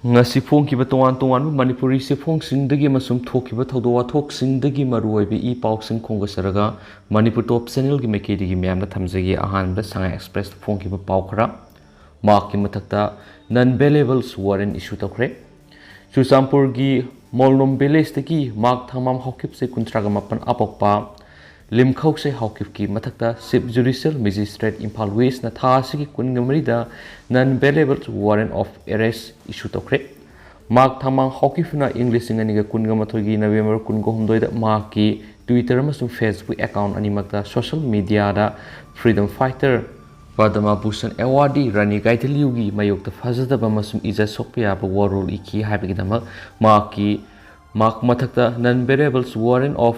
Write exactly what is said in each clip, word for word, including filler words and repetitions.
ꯉꯁꯤ ꯐꯣꯡꯈꯤꯕ ꯇꯣꯉꯥꯟ ꯇꯣꯉꯥꯟꯕ ꯃꯅꯤꯄꯨꯔꯤ ꯆꯦꯐꯣꯡꯁꯤꯡꯗꯒꯤ ꯑꯃꯁꯨꯡ ꯊꯣꯛꯈꯤꯕ ꯊꯧꯗꯣꯛ ꯋꯥꯊꯣꯛꯁꯤꯡꯗꯒꯤ ꯃꯔꯨꯑꯣꯏꯕ ꯏ ꯄꯥꯎꯁꯤꯡ ꯈꯣꯝꯒꯠꯆꯔꯒ ꯃꯅꯤꯄꯨꯔ ꯇꯣꯞ ꯆꯦꯅꯦꯜꯒꯤ ꯃꯥꯏꯀꯩꯗꯒꯤ ꯃꯌꯥꯝꯗ ꯊꯝꯖꯒꯦ꯫ ꯑꯍꯥꯟꯕꯗ ꯁꯉꯥꯏ ꯑꯦꯛꯁꯄ꯭ꯔꯦꯁꯇ ꯐꯣꯡꯈꯤꯕ ꯄꯥꯎ ꯈꯔ꯫ ꯃꯍꯥꯛꯀꯤ ꯃꯊꯛꯇ non baileable warrant issue ꯇꯧꯈ꯭ꯔꯦ꯫ ꯆꯨꯔꯆꯥꯟꯄꯨꯔꯒꯤ ꯃꯣꯜꯅꯣꯝ ꯚꯤꯂꯦꯖꯇꯒꯤ ꯃꯍꯥꯛ ꯊꯥꯡꯃꯥꯡ ꯍꯥꯎꯀꯤꯞ ꯆꯍꯤ ꯀꯨꯟꯊ꯭ꯔꯥꯒ ꯃꯥꯄꯟ ꯑꯄꯣꯛꯄ ꯂꯤꯝꯈꯧꯁꯦ ꯍꯥꯎꯀꯤꯞꯀꯤ ꯃꯊꯛꯇ Chief Judicial Magistrate ꯏꯝꯐꯥꯜ ꯋꯦꯁꯅ ꯊꯥ ꯑꯁꯤꯒꯤ ꯀꯨꯟꯒ ꯃꯔꯤꯗ non baileable warrant of arrest issue ꯇꯧꯈ꯭ꯔꯦ꯫ ꯃꯍꯥꯛ ꯊꯥꯡꯃꯥꯡ ꯍꯥꯎꯀꯤꯞꯅ ꯏꯪ ꯂꯤꯁꯤꯡ ꯑꯅꯤꯒ ꯀꯨꯟꯒ ꯃꯥꯊꯣꯏꯒꯤ ꯅꯕꯦꯝꯕꯔ ꯀꯨꯟꯒ ꯍꯨꯝꯗꯣꯏꯗ ꯃꯍꯥꯛꯀꯤ Twitter ꯑꯃꯁꯨꯡ Facebook account ꯑꯅꯤꯃꯛꯇ social mediaꯗ freedom fighter Padma Bhushan awardee ꯔꯥꯅꯤ ꯒꯥꯏꯊꯤꯂꯤꯌꯨꯒꯤ ꯃꯥꯌꯣꯛꯇ ꯐꯖꯗꯕ ꯑꯃꯁꯨꯡ ꯏꯖꯠ ꯁꯣꯛꯄ ꯌꯥꯕ ꯋꯥꯔꯣꯜ ꯏꯈꯤ ꯍꯥꯏꯕꯒꯤꯗꯃꯛ ꯃꯍꯥꯛꯀꯤ, ꯃꯍꯥꯛ ꯃꯊꯛꯇ non baileable warrant of,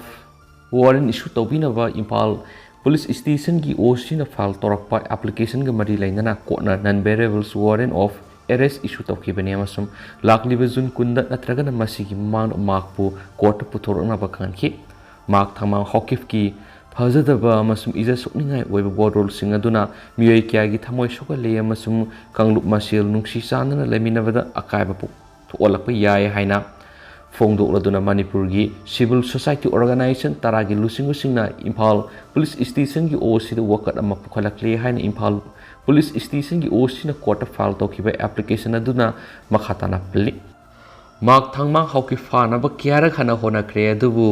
warrant issue ꯇꯧꯕꯤꯅꯕ ꯏꯝꯐꯥꯜ ꯄꯨꯂꯤꯁ ꯁ꯭ꯇꯦꯁꯟꯒꯤ OCꯅ file ꯇꯧꯔꯛꯄ applicationꯒ ꯃꯔꯤ ꯂꯩꯅꯅ courtꯅ non baileable warrant of arrest issue ꯇꯧꯈꯤꯕꯅꯤ ꯑꯃꯁꯨꯡ ꯂꯥꯛꯂꯤꯕ ꯖꯨꯟ ꯀꯨꯟꯗ ꯅꯠꯇ꯭ꯔꯒꯅ ꯃꯁꯤꯒꯤ ꯃꯃꯥꯡꯗ ꯃꯍꯥꯛꯄꯨ courtꯇ ꯄꯨꯊꯣꯔꯛꯅꯕ ꯈꯪꯍꯟꯈꯤ꯫ ꯃꯍꯥꯛ ꯊꯥꯡꯃꯥꯡ ꯍꯥꯎꯀꯤꯞꯀꯤ ꯐꯖꯗꯕ ꯑꯃꯁꯨꯡ ꯏꯖꯠ ꯁꯣꯛꯅꯤꯡꯉꯥꯏ ꯑꯣꯏꯕ ꯋꯥꯔꯣꯜꯁꯤꯡ ꯑꯗꯨꯅ ꯃꯤꯑꯣꯏ ꯀꯌꯥꯒꯤ ꯊꯃꯣꯏ ꯁꯣꯛꯍꯜꯂꯦ ꯑꯃꯁꯨꯡ ꯀꯥꯡꯂꯨꯞ ꯃꯁꯦꯜ ꯅꯨꯡꯁꯤ ꯆꯥꯟꯅꯅ ꯂꯩꯃꯤꯟꯅꯕꯗ ꯑꯀꯥꯏꯕ ꯄꯣꯛ-, ꯊꯣꯛꯍꯜꯂꯛꯄ ꯌꯥꯏ ꯍꯥꯏꯅ ꯐꯣꯡꯗꯣꯛꯂꯗꯨꯅ ꯃꯅꯤꯄꯨꯔꯒꯤ civil society organization ꯇꯔꯥꯒꯤ ꯂꯨꯆꯤꯡꯕꯁꯤꯡꯅ ꯏꯝꯐꯥꯜ ꯄꯨꯂꯤꯁ ꯁ꯭ꯇꯦꯁꯟꯒꯤ OCꯗ ꯋꯥꯀꯠ ꯑꯃ ꯄꯨꯈꯠꯂꯛꯂꯦ ꯍꯥꯏꯅ ꯏꯝꯐꯥꯜ ꯄꯨꯂꯤꯁ ꯁ꯭ꯇꯦꯁꯟꯒꯤ OCꯅ courtꯇ file ꯇꯧꯈꯤꯕ application ꯑꯗꯨꯅ ꯃꯈꯥ ꯇꯥꯅ ꯄꯜꯂꯤ꯫ ꯃꯍꯥꯛ ꯊꯥꯡꯃꯥꯡ ꯍꯥꯎꯀꯤꯞ ꯐꯥꯅꯕ ꯀꯌꯥꯔꯛ ꯍꯟꯅ ꯍꯣꯠꯅꯈ꯭ꯔꯦ, ꯑꯗꯨꯕꯨ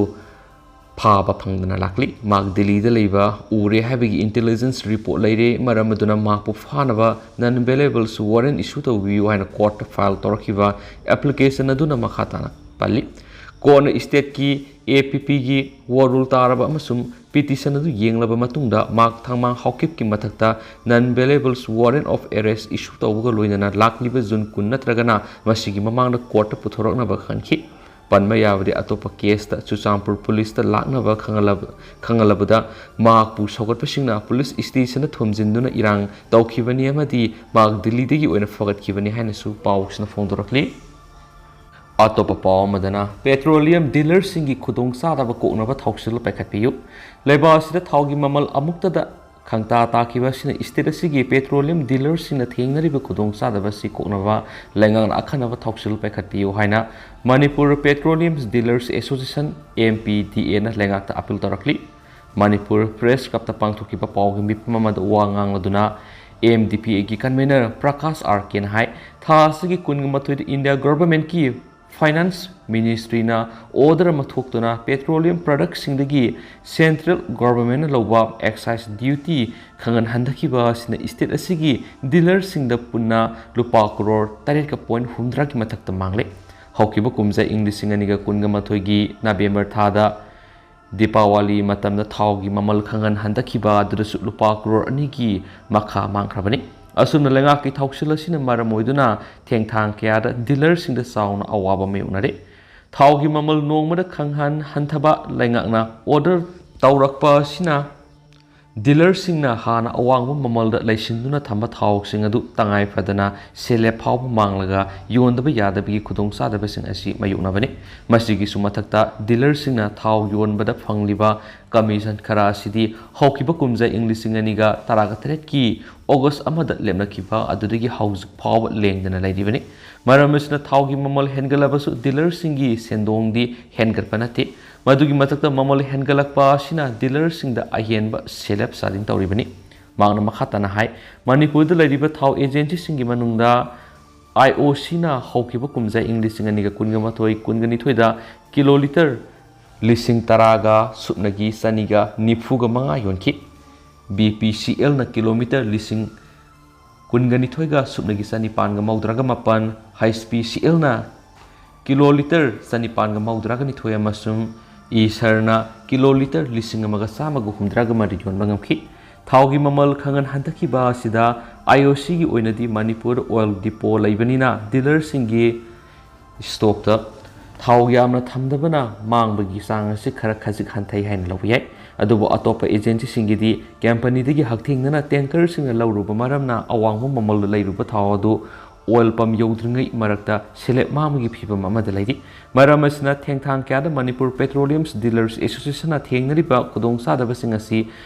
ꯐꯥꯕ ꯐꯪꯗꯅ ꯂꯥꯛꯂꯤ꯫ ꯃꯍꯥꯛ ꯗꯤꯜꯂꯤꯗ ꯂꯩꯕ ꯎꯔꯦ ꯍꯥꯏꯕꯒꯤ intelligence report ꯂꯩꯔꯦ꯫ ꯃꯔꯝ ꯑꯗꯨꯅ ꯃꯍꯥꯛꯄꯨ ꯐꯥꯅꯕ non baileable warrant issue ꯇꯧꯕꯤꯌꯨ ꯍꯥꯏꯅ courtꯇ file ꯇꯧꯔꯛꯈꯤꯕ application ꯑꯗꯨꯅ ꯃꯈꯥ ꯇꯥꯅ ꯄꯜꯂꯤ꯫ Courtꯅ stateꯀꯤ APPꯒꯤ ꯋꯥꯔꯣꯜ ꯇꯥꯔꯕ ꯑꯃꯁꯨꯡ petition ꯑꯗꯨ ꯌꯦꯡꯂꯕ ꯃꯇꯨꯡꯗ ꯃꯍꯥꯛ ꯊꯥꯡꯃꯥꯡ ꯍꯥꯎꯀꯤꯞꯀꯤ ꯃꯊꯛꯇ non baileable warrant of arrest issue ꯇꯧꯕꯒ ꯂꯣꯏꯅꯅ ꯂꯥꯛꯂꯤꯕ ꯖꯨꯟ ꯀꯨꯟ ꯅꯠꯇ꯭ꯔꯒꯅ ꯃꯁꯤꯒꯤ ꯃꯃꯥꯡꯗ courtꯇ ꯄꯨꯊꯣꯔꯛꯅꯕ ꯈꯟꯈꯤ꯫ ꯄꯟꯕ ꯌꯥꯕꯗꯤ ꯑꯇꯣꯞꯄ caseꯇ ꯆꯨꯔꯆꯥꯟꯄꯨꯔ ꯄꯨꯂꯤꯁꯇ ꯂꯥꯛꯅꯕ ꯈꯪꯍꯜꯂꯕ-, ꯈꯪꯍꯜꯂꯕꯗ ꯃꯍꯥꯛꯄꯨ ꯁꯧꯒꯠꯄꯁꯤꯡꯅ ꯄꯨꯂꯤꯁ stationꯗ ꯊꯣꯝꯖꯤꯟꯗꯨꯅ ꯏꯔꯥꯡ ꯇꯧꯈꯤꯕꯅꯤ ꯑꯃꯗꯤ ꯃꯍꯥꯛ ꯗꯤꯜꯂꯤꯗꯒꯤ ꯑꯣꯏꯅ ꯐꯒꯠꯈꯤꯕꯅꯤ ꯍꯥꯏꯅꯁꯨ ꯄꯥꯎꯁꯤꯅ ꯐꯣꯡꯗꯣꯔꯛꯂꯤ꯫ ꯑꯇꯣꯞꯄ ꯄꯥꯎ ꯑꯃꯗꯅ, petroleum dealerꯁꯤꯡꯒꯤ ꯈꯨꯗꯣꯡꯆꯥꯗꯕ ꯀꯣꯛꯅꯕ ꯊꯧꯁꯤꯜ ꯄꯥꯏꯈꯠꯄꯤꯌꯨ꯫ ꯂꯩꯕꯥꯛ ꯑꯁꯤꯗ ꯊꯥꯎꯒꯤ ꯃꯃꯜ ꯑꯃꯨꯛꯇꯗ ꯈꯪꯇꯥ ꯇꯥꯈꯤꯕ ꯑꯁꯤꯅ state ꯑꯁꯤꯒꯤ petroleum dealerꯁꯤꯡꯅ ꯊꯦꯡꯅꯔꯤꯕ ꯈꯨꯗꯣꯡꯆꯥꯗꯕ ꯑꯁꯤ ꯀꯣꯛꯅꯕ ꯂꯩꯉꯥꯛꯅ ꯑꯈꯟꯅꯕ ꯊꯧꯁꯤꯜ ꯄꯥꯏꯈꯠꯄꯤꯌꯨ ꯍꯥꯏꯅ Manipur Petroleum Dealers Association, M P D Aꯅ ꯂꯩꯉꯥꯛꯇ appeal ꯇꯧꯔꯛꯂꯤ꯫ Manipur Press Clubꯇ ꯄꯥꯡꯊꯣꯛꯈꯤꯕ ꯄꯥꯎꯒꯤ ꯃꯤꯐꯝ ꯑꯃꯗ ꯋꯥ ꯉꯥꯡꯂꯗꯨꯅ M D P Aꯒꯤ convener Prakash R ꯀꯦꯅ ꯍꯥꯏ, ꯊꯥ ꯑꯁꯤꯒꯤ ꯀꯨꯟꯒ ꯃꯥꯊꯣꯏꯗ India Governmentꯀꯤ Finance Ministryꯅ order ꯑꯃ ꯊꯣꯛꯇꯨꯅ petroleum productꯁꯤꯡꯗꯒꯤ central governmentꯅ ꯂꯧꯕ excise duty ꯈꯪꯍꯟ ꯍꯟꯊꯈꯤꯕ ꯑꯁꯤꯅ state ꯑꯁꯤꯒꯤ dealerꯁꯤꯡꯗ ꯄꯨꯟꯅ ꯂꯨꯄꯥ ꯀ꯭ꯔꯣꯔ ꯇꯔꯦꯠꯀ ꯄꯣꯏꯟ ꯍꯨꯝꯗ꯭ꯔꯥꯒꯤ ꯃꯊꯛꯇ ꯃꯥꯡꯂꯦ꯫ ꯍꯧꯈꯤꯕ ꯀꯨꯝꯖꯥ ꯏꯪ ꯂꯤꯁꯤꯡ ꯑꯅꯤꯒ ꯀꯨꯟꯒ ꯃꯥꯊꯣꯏꯒꯤ November ꯊꯥꯗ ꯗꯤꯄꯥꯋꯥꯂꯤ ꯃꯇꯝꯗ ꯊꯥꯎꯒꯤ ꯃꯃꯜ ꯈꯪꯍꯟ ꯍꯟꯊꯈꯤꯕ ꯑꯗꯨꯗꯁꯨ ꯂꯨꯄꯥ ꯀ꯭ꯔꯣꯔ ꯑꯅꯤꯒꯤ ꯃꯈꯥ ꯃꯥꯡꯈ꯭ꯔꯕꯅꯤ꯫ ꯑꯁꯨꯝꯅ ꯂꯩꯉꯥꯛꯀꯤ ꯊꯧꯁꯤꯜ ꯑꯁꯤꯅ ꯃꯔꯝ ꯑꯣꯏꯗꯨꯅ ꯊꯦꯡꯊꯥꯡ ꯀꯌꯥꯗ dealerꯁꯤꯡꯗ ꯆꯥꯎꯅ ꯑꯋꯥꯕ ꯃꯥꯌꯣꯛꯅꯔꯦ꯫ ꯊꯥꯎꯒꯤ ꯃꯃꯜ ꯅꯣꯡꯃꯗ ꯈꯪꯍꯟ ꯍꯟꯊꯕ ꯂꯩꯉꯥꯛꯅ order ꯇꯧꯔꯛꯄ ꯑꯁꯤꯅ dealerꯁꯤꯡꯅ ꯍꯥꯟꯅ ꯑꯋꯥꯡꯕ ꯃꯃꯜꯗ ꯂꯩꯁꯤꯟꯗꯨꯅ ꯊꯝꯕ ꯊꯥꯎꯁꯤꯡ ꯑꯗꯨ ꯇꯉꯥꯏ ꯐꯗꯅ ꯁꯦꯜꯂꯦꯞ ꯐꯥꯎꯕ ꯃꯥꯡꯂꯒ ꯌꯣꯟꯗꯕ ꯌꯥꯗꯕꯒꯤ ꯈꯨꯗꯣꯡꯆꯥꯗꯕꯁꯤꯡ ꯑꯁꯤ ꯃꯥꯌꯣꯛꯅꯕꯅꯤ꯫ ꯃꯁꯤꯒꯤꯁꯨ ꯃꯊꯛꯇ dealerꯁꯤꯡꯅ ꯊꯥꯎ ꯌꯣꯟꯕꯗ ꯐꯪꯂꯤꯕ commission ꯈꯔ ꯑꯁꯤꯗꯤ ꯍꯧꯈꯤꯕ ꯀꯨꯝꯖꯥ ꯏꯪ ꯂꯤꯁꯤꯡ ꯑꯅꯤꯒ ꯇꯔꯥꯒ ꯇꯔꯦꯠꯀꯤ August ꯑꯃꯗ ꯂꯦꯞꯅꯈꯤꯕ ꯑꯗꯨꯗꯒꯤ ꯍꯧꯖꯤꯛ ꯐꯥꯎꯕ ꯂꯦꯡꯗꯅ ꯂꯩꯔꯤꯕꯅꯤ꯫ ꯃꯔꯝ ꯑꯁꯤꯅ ꯊꯥꯎꯒꯤ ꯃꯃꯜ ꯍꯦꯟꯒꯠꯂꯕꯁꯨ dealerꯁꯤꯡꯒꯤ ꯁꯦꯟꯗꯣꯡꯗꯤ ꯍꯦꯟꯒꯠꯄ ꯅꯠꯇꯦ꯫ ꯃꯗꯨꯒꯤ ꯃꯊꯛꯇ ꯃꯃꯜ ꯍꯦꯟꯒꯠꯂꯛꯄ ꯑꯁꯤꯅ dealerꯁꯤꯡꯗ ꯑꯍꯦꯟꯕ ꯁꯦꯜꯂꯦꯞ ꯆꯥꯗꯤꯡ ꯇꯧꯔꯤꯕꯅꯤ꯫ ꯃꯍꯥꯛꯅ ꯃꯈꯥ ꯇꯥꯅ ꯍꯥꯏ, ꯃꯅꯤꯄꯨꯔꯗ ꯂꯩꯔꯤꯕ ꯊꯥꯎ agencyꯁꯤꯡꯒꯤ ꯃꯅꯨꯡꯗ I O Cꯅ ꯍꯧꯈꯤꯕ ꯀꯨꯝꯖꯥ ꯏꯪ ꯂꯤꯁꯤꯡ ꯑꯅꯤꯒ ꯀꯨꯟꯒ ꯃꯥꯊꯣꯏ ꯀꯨꯟꯒ ꯅꯤꯊꯣꯏꯗ kilometre ꯂꯤꯁꯤꯡ ꯇꯔꯥꯒ ꯁꯨꯞꯅꯒꯤ ꯆꯅꯤꯒ ꯅꯤꯐꯨꯒ ꯃꯉꯥ ꯌꯣꯟꯈꯤ꯫ B P C Lꯅ kilometre ꯂꯤꯁꯤꯡ ꯀꯨꯟꯒ ꯅꯤꯊꯣꯏꯒ ꯁꯨꯞꯅꯒꯤ ꯆꯅꯤꯄꯥꯟꯒ ꯃꯧꯗ꯭ꯔꯥꯒ ꯃꯥꯄꯟ, H P C Lꯅ kilometre ꯆꯅꯤꯄꯥꯟꯒ ꯃꯧꯗ꯭ꯔꯥꯒ ꯅꯤꯊꯣꯏ ꯑꯃꯁꯨꯡ Eeserꯅ kilometre ꯂꯤꯁꯤꯡ ꯑꯃꯒ ꯆꯥꯝꯃꯒ ꯍꯨꯝꯗ꯭ꯔꯥꯒ ꯃꯔꯤ ꯌꯣꯟꯕ ꯉꯝꯈꯤ꯫ ꯊꯥꯎꯒꯤ ꯃꯃꯜ ꯈꯪꯍꯟ ꯍꯟꯊꯈꯤꯕ ꯑꯁꯤꯗ I O Cꯒꯤ ꯑꯣꯏꯅꯗꯤ ꯃꯅꯤꯄꯨꯔ oil depot ꯂꯩꯕꯅꯤꯅ dealerꯁꯤꯡꯒꯤ stockꯇ ꯊꯥꯎ ꯌꯥꯝꯅ ꯊꯝꯗꯕꯅ ꯃꯥꯡꯕꯒꯤ ꯆꯥꯡ ꯑꯁꯤ ꯈꯔ ꯈꯖꯤꯛ ꯍꯟꯊꯩ ꯍꯥꯏꯅ ꯂꯧꯕ ꯌꯥꯏ꯫ ꯑꯗꯨꯕꯨ ꯑꯇꯣꯞꯄ agencyꯁꯤꯡꯒꯤꯗꯤ companyꯗꯒꯤ ꯍꯛꯊꯦꯡꯅꯅ tankerꯁꯤꯡꯅ ꯂꯧꯔꯨꯕ ꯃꯔꯝꯅ ꯑꯋꯥꯡꯕ ꯃꯃꯜꯗ ꯂꯩꯔꯨꯕ ꯊꯥꯎ ꯑꯗꯨ ꯑꯣꯏꯜ ꯄꯝ ꯌꯧꯗ꯭ꯔꯤꯉꯩ ꯃꯔꯛꯇ ꯁꯦꯜꯂꯦꯞ ꯃꯥꯡꯕꯒꯤ ꯐꯤꯕꯝ ꯑꯃꯗ ꯂꯩꯔꯤ꯫ ꯃꯔꯝ ꯑꯁꯤꯅ ꯊꯦꯡꯊꯥꯡ ꯀꯌꯥꯗ ꯃꯅꯤꯄꯨꯔ ꯄꯦꯇ꯭ꯔꯣꯂꯤꯌꯝꯁ ꯗꯤꯂꯔꯁ ꯑꯦꯁꯣꯁꯤꯌꯦꯁꯟꯅ ꯊꯦꯡꯅꯔꯤꯕ ꯈꯨꯗꯣꯡꯆꯥꯗꯕꯁꯤꯡ ꯑꯁꯤ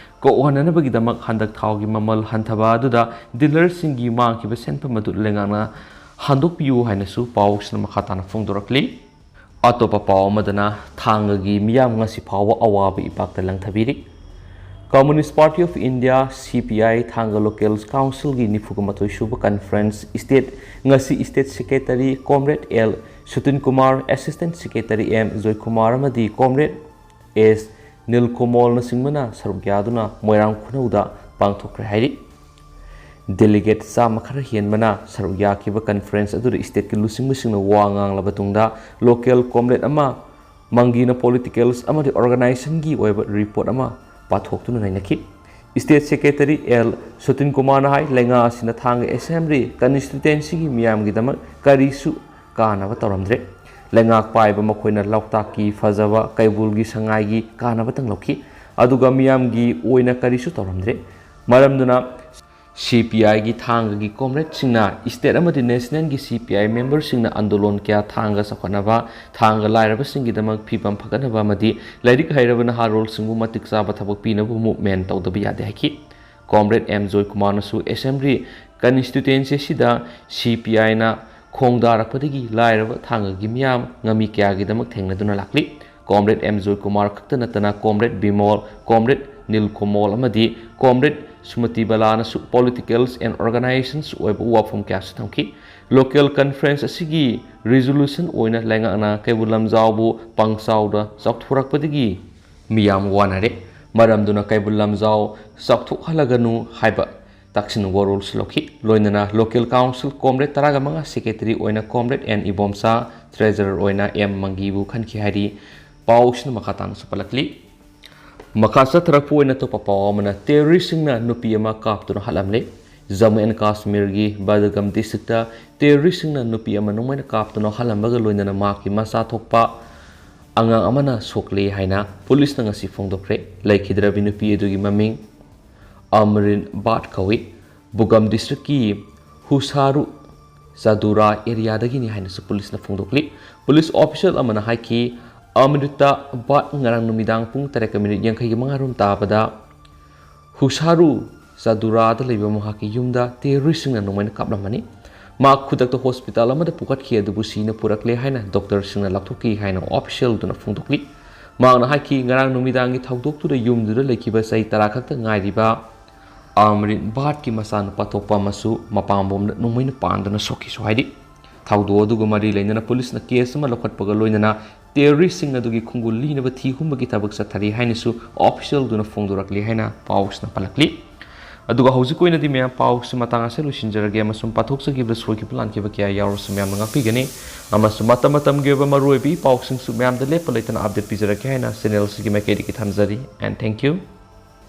ꯀꯣꯛꯍꯟꯅꯅꯕꯒꯤꯗꯃꯛ ꯍꯟꯗꯛ ꯊꯥꯎꯒꯤ ꯃꯃꯜ ꯍꯟꯊꯕ ꯑꯗꯨꯗ ꯗꯤꯂꯔꯁꯤꯡꯒꯤ ꯃꯥꯡꯈꯤꯕ ꯁꯦꯟꯐꯝ ꯑꯗꯨ ꯂꯩꯉꯥꯛꯅ ꯍꯟꯗꯣꯛꯄꯤꯌꯨ ꯍꯥꯏꯅꯁꯨ ꯄꯥꯎꯁꯤꯅ ꯃꯈꯥ ꯇꯥꯅ ꯐꯣꯡꯗꯣꯔꯛꯂꯤ꯫ ꯑꯇꯣꯞꯄ ꯄꯥꯎ ꯑꯃꯗꯅ, ꯊꯥꯡꯒꯒꯤ ꯃꯤꯌꯥꯝ ꯉꯁꯤ ꯐꯥꯎꯕ ꯑꯋꯥꯕ ꯏꯄꯥꯛꯇ ꯂꯪꯊꯕꯤꯔꯤ꯫ Communist Party of India, C P I, ꯊꯥꯡꯒ ꯂꯣꯀꯦꯜ ꯀꯥꯎꯟꯁꯤꯜꯒꯤ ꯅꯤꯐꯨꯒ ꯃꯥꯊꯣꯏ ꯁꯨꯕ ꯀꯟꯐꯔꯦꯟꯁ ꯏꯁꯇꯦꯠ ꯉꯁꯤ state secretary comrade L Sutin Kumar, assistant secretary M Joykumar ꯑꯃꯗꯤ ꯀꯣꯝꯔꯦꯗ ꯑꯦꯁ ꯅꯤꯜꯀꯣꯃꯣꯜꯅꯆꯤꯡꯕꯅ ꯁꯔꯨꯛ ꯌꯥꯗꯨꯅ ꯃꯣꯏꯔꯥꯡ ꯈꯨꯅꯧꯗ ꯄꯥꯡꯊꯣꯛꯈ꯭ꯔꯦ ꯍꯥꯏꯔꯤ꯫ ꯗꯦꯂꯤꯒꯦꯠ ꯆꯥꯝꯃ ꯈꯔ ꯍꯦꯟꯕꯅ ꯁꯔꯨꯛ ꯌꯥꯈꯤꯕ ꯀꯟꯐꯔꯦꯟꯁ ꯑꯗꯨꯗ ꯏꯁꯇꯦꯠꯀꯤ ꯂꯨꯆꯤꯡꯕꯁꯤꯡꯅ ꯋꯥ ꯉꯥꯡꯂꯕ ꯇꯨꯡꯗ ꯂꯣꯀꯦꯜ ꯀꯣꯝꯔꯦꯗ ꯑꯃ ꯃꯪꯒꯤꯅ ꯄꯣꯂꯤꯇꯤꯀꯦꯜꯁ ꯑꯃꯗꯤ ꯑꯣꯔꯒꯅꯥꯏꯖꯦꯁꯟꯒꯤ ꯑꯣꯏꯕ ꯔꯤꯄꯣꯔꯠ ꯑꯃ ꯄꯥꯊꯣꯛꯇꯨꯅ ꯅꯩꯅꯈꯤ꯫ ꯏꯁꯇꯦꯠ ꯁꯦꯀ꯭ꯔꯦꯇꯔꯤ ꯑꯦꯜ ꯁꯨꯇꯤꯟ ꯀꯨꯃꯥꯔꯅ ꯍꯥꯏ, ꯂꯩꯉꯥꯛ ꯑꯁꯤꯅ ꯊꯥꯡꯒ ꯑꯦꯁꯦꯝꯕ꯭ꯂꯤ ꯀꯟꯁꯇꯤꯇ꯭ꯋꯦꯟꯁꯤꯒꯤ ꯃꯤꯌꯥꯝꯒꯤꯗꯃꯛ ꯀꯔꯤꯁꯨ ꯀꯥꯟꯅꯕ ꯇꯧꯔꯝꯗ꯭ꯔꯦ꯫ ꯂꯩꯉꯥꯛ ꯄꯥꯏꯕ ꯃꯈꯣꯏꯅ ꯂꯣꯛꯇꯥꯛꯀꯤ ꯐꯖꯕ ꯀꯩꯕꯨꯜꯒꯤ ꯁꯉꯥꯏꯒꯤ ꯀꯥꯟꯅꯕꯇꯪ ꯂꯧꯈꯤ, ꯑꯗꯨꯒ ꯃꯤꯌꯥꯝꯒꯤ ꯑꯣꯏꯅ ꯀꯔꯤꯁꯨ ꯇꯧꯔꯝꯗ꯭ꯔꯦ꯫ ꯃꯔꯝꯗꯨꯅ C P I ꯒꯤ ꯊꯥꯡꯒꯒꯤ ꯀꯣꯝꯔꯦꯗꯁꯤꯡꯅ ꯏꯁꯇꯦꯠ ꯑꯃꯗꯤ ꯅꯦꯁꯅꯦꯜꯒꯤ C P I ꯃꯦꯝꯕꯔꯁꯤꯡꯅ ꯑꯟꯗꯣꯂꯣꯟ ꯀꯌꯥ ꯊꯥꯡꯒ ꯆꯥꯎꯈꯠꯅꯕ, ꯊꯥꯡꯒ ꯂꯥꯏꯔꯕꯁꯤꯡꯒꯤꯗꯃꯛ ꯐꯤꯕꯝ ꯐꯒꯠꯅꯕ ꯑꯃꯗꯤ ꯂꯥꯏꯔꯤꯛ ꯍꯩꯔꯕ ꯅꯍꯥꯔꯣꯜꯁꯤꯡꯕꯨ ꯃꯇꯤꯛ ꯆꯥꯕ ꯊꯕꯛ ꯄꯤꯅꯕ ꯃꯨꯚꯃꯦꯟ ꯇꯧꯗꯕ ꯌꯥꯗꯦ ꯍꯥꯏꯈꯤ꯫ ꯀꯣꯝꯔꯦꯗ ꯑꯦꯝ ꯖꯣꯏꯀꯨꯃꯥꯔꯅꯁꯨ ꯑꯦꯁꯦꯝꯕ꯭ꯂꯤ ꯀꯟꯁꯇꯤꯇ꯭ꯋꯦꯟꯁꯤ ꯑꯁꯤꯗ C P I ꯅ ꯈꯣꯡꯗꯥꯔꯛꯄꯗꯒꯤ ꯂꯥꯏꯔꯕ ꯊꯥꯡꯒꯒꯤ ꯃꯤꯌꯥꯝ ꯉꯥꯃꯤ ꯀꯌꯥꯒꯤꯗꯃꯛ ꯊꯦꯡꯅꯗꯨꯅ ꯂꯥꯛꯂꯤ꯫ ꯀꯣꯝꯔꯦꯗ ꯑꯦꯝ ꯖꯣꯏꯀꯨꯃꯥꯔ ꯈꯛꯇ ꯅꯠꯇꯅ ꯀꯣꯝꯔꯦꯗ ꯕꯤꯃꯣꯜ, ꯀꯣꯝꯔꯦꯗ ꯅꯤꯜꯀꯣꯃꯣꯜ ꯑꯃꯗꯤ ꯀꯣꯝꯔꯦꯗ ꯁꯨꯃꯇꯤ ꯕꯂꯥꯅꯁꯨ ꯄꯣꯂꯤꯇꯤꯀꯦꯜꯁ ꯑꯦꯟ ꯑꯣꯔꯒꯅꯥꯏꯖꯦꯁꯟꯁ ꯑꯣꯏꯕ ꯋꯥꯐꯝ ꯀꯌꯥꯁꯨ ꯊꯝꯈꯤ꯫ ꯂꯣꯀꯦꯜ ꯀꯟꯐꯔꯦꯟꯁ ꯑꯁꯤꯒꯤ ꯔꯤꯖꯣꯂꯨꯁꯟ ꯑꯣꯏꯅ ꯂꯩꯉꯥꯛꯅ ꯀꯩꯕꯨꯜ ꯂꯝꯖꯥꯎꯕꯨ ꯄꯪꯆꯥꯎꯗ ꯆꯥꯎꯊꯣꯔꯛꯄꯗꯒꯤ ꯃꯤꯌꯥꯝ ꯋꯥꯅꯔꯦ꯫ ꯃꯔꯝꯗꯨꯅ ꯀꯩꯕꯨꯜ ꯂꯝꯖꯥꯎ ꯆꯥꯎꯊꯣꯛꯍꯜꯂꯒꯅꯨ ꯍꯥꯏꯕ ꯇꯥꯛꯁꯤꯟ ꯋꯥꯔꯣꯜꯁꯨ ꯂꯧꯈꯤ꯫ ꯂꯣꯏꯅꯅ ꯂꯣꯀꯦꯜ ꯀꯥꯎꯟꯁꯤꯜ ꯀꯣꯝꯔꯦꯗ ꯇꯔꯥꯒ ꯃꯉꯥ ꯁꯦꯀ꯭ꯔꯦꯇꯔꯤ ꯑꯣꯏꯅ ꯀꯣꯝꯔꯦꯗ ꯑꯦꯟ ꯏꯕꯣꯝꯆꯥ, ꯇ꯭ꯔꯦꯖꯔꯔ ꯑꯣꯏꯅ ꯑꯦꯝ ꯃꯪꯒꯤꯕꯨ ꯈꯟꯈꯤ ꯍꯥꯏꯔꯤ꯫ ꯄꯥꯎꯁꯤꯅ ꯃꯈꯥ ꯇꯥꯅꯁꯨ ꯄꯜꯂꯛꯂꯤ꯫ ꯃꯈꯥ ꯆꯠꯊꯔꯛꯄ ꯑꯣꯏꯅ ꯑꯇꯣꯞꯄ ꯄꯥꯎ ꯑꯃꯅ, ꯇꯦꯔꯣꯔꯤꯁꯁꯤꯡꯅ ꯅꯨꯄꯤ ꯑꯃ ꯀꯥꯞꯇꯨꯅ ꯍꯥꯠꯂꯝꯂꯦ꯫ ꯖꯝꯃꯨ ꯑꯦꯟ ꯀꯥꯁꯃꯤꯔꯒꯤ ꯕꯗꯒꯝ ꯗꯤꯁꯇ꯭ꯔꯤꯛꯇ ꯇꯦꯔꯣꯔꯤꯁꯁꯤꯡꯅ ꯅꯨꯄꯤ ꯑꯃ ꯅꯣꯡꯃꯩꯅ ꯀꯥꯞꯇꯨꯅ ꯍꯥꯠꯂꯝꯕꯒ ꯂꯣꯏꯅꯅ ꯃꯍꯥꯛꯀꯤ ꯃꯆꯥ ꯊꯣꯛꯄ ꯑꯉꯥꯡ ꯑꯃꯅ ꯁꯣꯛꯂꯦ ꯍꯥꯏꯅ ꯄꯨꯂꯤꯁꯅ ꯉꯁꯤ ꯐꯣꯡꯗꯣꯛꯈ꯭ꯔꯦ꯫ ꯂꯩꯈꯤꯗ꯭ꯔꯕꯤ ꯅꯨꯄꯤ ꯑꯗꯨꯒꯤ ꯃꯃꯤꯡ ꯑꯃꯔꯤꯟ ꯕꯥꯠ ꯀꯧꯏ꯫ ꯕꯨꯒꯝ ꯗꯤꯁꯇ꯭ꯔꯤꯛꯀꯤ ꯍꯨꯁꯥꯔꯨ ꯆꯥꯗꯨꯔꯥ ꯑꯦꯔꯤꯌꯥꯗꯒꯤꯅꯤ ꯍꯥꯏꯅꯁꯨ ꯄꯨꯂꯤꯁꯅ ꯐꯣꯡꯗꯣꯛꯂꯤ꯫ ꯄꯨꯂꯤꯁ ꯑꯣꯐꯤꯁꯤꯌꯦꯜ ꯑꯃꯅ ꯍꯥꯏꯈꯤ, ꯑꯃ꯭ꯔꯤꯇꯥ ꯚꯥꯠ ꯉꯔꯥꯡ ꯅꯨꯃꯤꯗꯥꯡ ꯄꯨꯡ ꯇꯔꯦꯠꯀ ꯃꯤꯅꯤꯠ ꯌꯥꯡꯈꯩꯒ ꯃꯉꯥ ꯔꯣꯝ ꯇꯥꯕꯗ ꯍꯨꯁꯥꯔꯨ ꯆꯥꯗꯨꯔꯥꯗ ꯂꯩꯕ ꯃꯍꯥꯛꯀꯤ ꯌꯨꯝꯗ ꯇꯦꯔꯣꯔꯤꯁꯁꯤꯡꯅ ꯅꯣꯡꯃꯩꯅ ꯀꯥꯞꯂꯝꯕꯅꯤ꯫ ꯃꯍꯥꯛ ꯈꯨꯗꯛꯇ ꯍꯣꯁꯄꯤꯇꯥꯜ ꯑꯃꯗ ꯄꯨꯈꯠꯈꯤ, ꯑꯗꯨꯕꯨ ꯁꯤꯅ ꯄꯨꯔꯛꯂꯦ ꯍꯥꯏꯅ ꯗꯣꯛꯇꯔꯁꯤꯡꯅ ꯂꯥꯎꯊꯣꯛꯈꯤ ꯍꯥꯏꯅ ꯑꯣꯐꯤꯁꯤꯌꯦꯜꯗꯨꯅ ꯐꯣꯡꯗꯣꯛꯂꯤ꯫ ꯃꯍꯥꯛꯅ ꯍꯥꯏꯈꯤ, ꯉꯔꯥꯡ ꯅꯨꯃꯤꯗꯥꯡꯒꯤ ꯊꯧꯗꯣꯛꯇꯨꯗ ꯌꯨꯝꯗꯨꯗ ꯂꯩꯈꯤꯕ ꯆꯍꯤ ꯇꯔꯥ ꯈꯛꯇ ꯉꯥꯏꯔꯤꯕ ꯑꯃ꯭ꯔꯤꯠ ꯚꯥꯠꯀꯤ ꯃꯆꯥꯅꯨꯄꯥ ꯊꯣꯛꯄ ꯑꯃꯁꯨ ꯃꯄꯥꯝꯕꯣꯝꯗ ꯅꯣꯡꯃꯩꯅ ꯄꯥꯟꯗꯨꯅ ꯁꯣꯛꯈꯤꯁꯨ ꯍꯥꯏꯔꯤ꯫ ꯊꯧꯗꯣꯛ ꯑꯗꯨꯒ ꯃꯔꯤ ꯂꯩꯅꯅ ꯄꯨꯂꯤꯁꯅ ꯀꯦꯁ ꯑꯃ ꯂꯧꯈꯠꯄꯒ ꯂꯣꯏꯅꯅ ꯇꯦꯔꯣꯔꯤꯁꯁꯤꯡ ꯑꯗꯨꯒꯤ ꯈꯣꯡꯒꯨꯜ ꯂꯤꯅꯕ ꯊꯤ ꯍꯨꯝꯕꯒꯤ ꯊꯕꯛ ꯆꯠꯊꯔꯤ ꯍꯥꯏꯅꯁꯨ ꯑꯣꯐꯤꯁꯤꯌꯦꯜꯗꯨꯅ ꯐꯣꯡꯗꯣꯔꯛꯂꯤ ꯍꯥꯏꯅ ꯄꯥꯎꯁꯤꯅ ꯄꯜꯂꯛꯂꯤ꯫ ꯑꯗꯨꯒ ꯍꯧꯖꯤꯛ ꯑꯣꯏꯅꯗꯤ ꯃꯌꯥꯝ ꯄꯥꯎꯁꯤ ꯃꯇꯥꯡ ꯑꯁꯤꯗ ꯂꯣꯏꯁꯤꯟꯖꯔꯒꯦ, ꯑꯃꯁꯨꯡ ꯄꯥꯊꯣꯛꯆꯈꯤꯕꯗ ꯁꯣꯏꯈꯤꯕ ꯂꯥꯟꯈꯤꯕ ꯀꯌꯥ ꯌꯥꯎꯔꯁꯨ ꯃꯌꯥꯝꯅ ꯉꯥꯛꯄꯤꯒꯅꯤ, ꯑꯃꯁꯨꯡ ꯃꯇꯝ ꯃꯇꯝꯒꯤ ꯑꯣꯏꯕ ꯃꯔꯨꯑꯣꯏꯕ ꯏ ꯄꯥꯎꯁꯤꯡꯁꯨ ꯃꯌꯥꯝꯗ ꯂꯦꯞꯄ ꯂꯩꯇꯅ ꯑꯞꯗꯦꯠ ꯄꯤꯖꯔꯛꯀꯦ ꯍꯥꯏꯅ ꯆꯦꯅꯦꯜꯁꯤꯒꯤ ꯃꯥꯏꯀꯩꯗꯒꯤ ꯊꯝꯖꯔꯤ꯫ And thank you.